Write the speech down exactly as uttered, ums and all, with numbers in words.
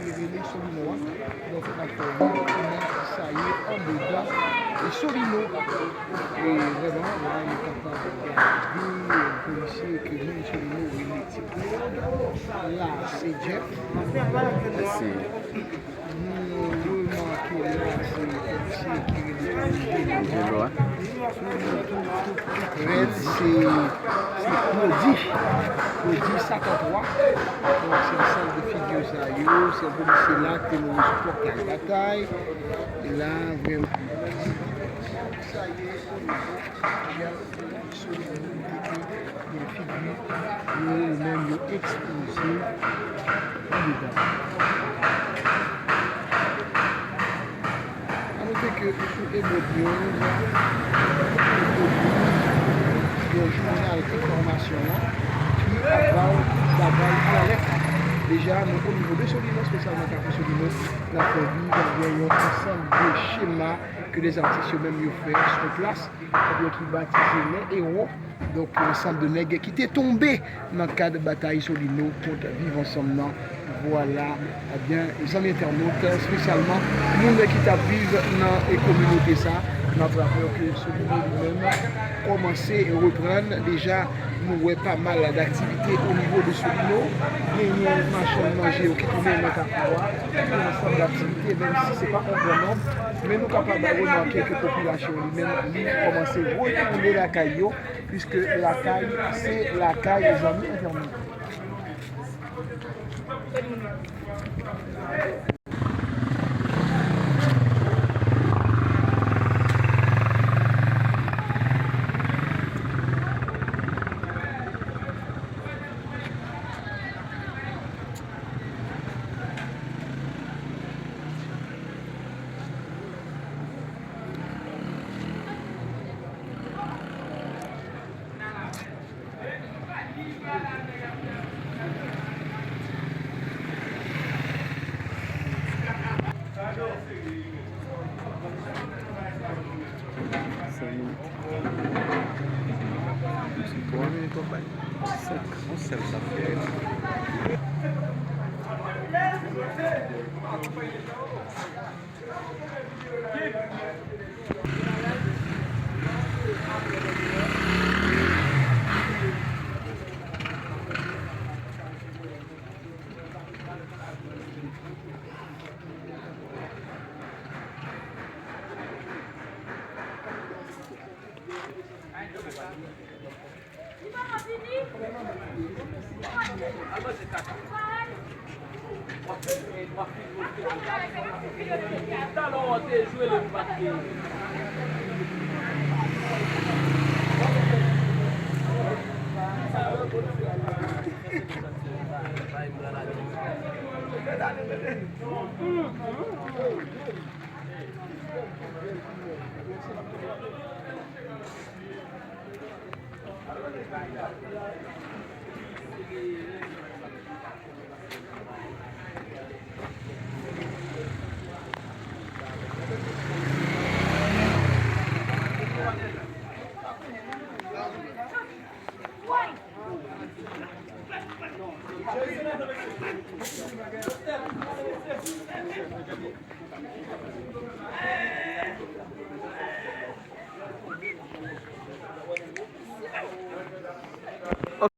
Li rele Solino a. Donk, n ap fè yon konnen sa ye andedan e Solino. E vrèman, la, nou kapab gade, e, polisye ke moun Solino rele Ti Claude. La, se Jeff. Mèsi. Nou remake la, se polisye ki rele Angelo a. Tout, tout, tout, tout rèd, se, se Claudy. Claudy Sakanntwa. Donk, se ansanm de figi sa yo, se polisye la ki te mouri sou pòt kay batay. E la, vrèman, sa ye, Solino te gen figi yo, yo menm yo ekspoze andedan. A note ke sou Ebò News, yo pwodui yon jounal enfòmasyon an ki ap ba w bagay anlè. Deja, nou o nivo de Solino, espesyalman Kafou Solino, n ap fè viv yon ansanm de chema ke lèzatis yo menm yo fè sou plas, ebyen, ki batize Les Héros, donk, yon ansanm de nèg ki te tonbe nan kad batay Solino kont Viv Ansanm nan. Vwala, ebyen, zanmi entènot, espesyalman moun ki t ap viv nan, e, kominote sa, n ap raple w ke Solino li menm kòmanse reprann. Deja, nou wè pa mal daktivite o nivo de Solino. Genyen machann manje yo ki tounen nan Kafou a, gen ansanm daktivite, menm si se pa yon gran nonb, men nou kapab remake ke popilasyon li menm, li kòmanse retounen lakay yo, piske lakay, se lakay, zanmi entènot. Senk minit. Yon ti twa. Senk. Yon sèl sa fè.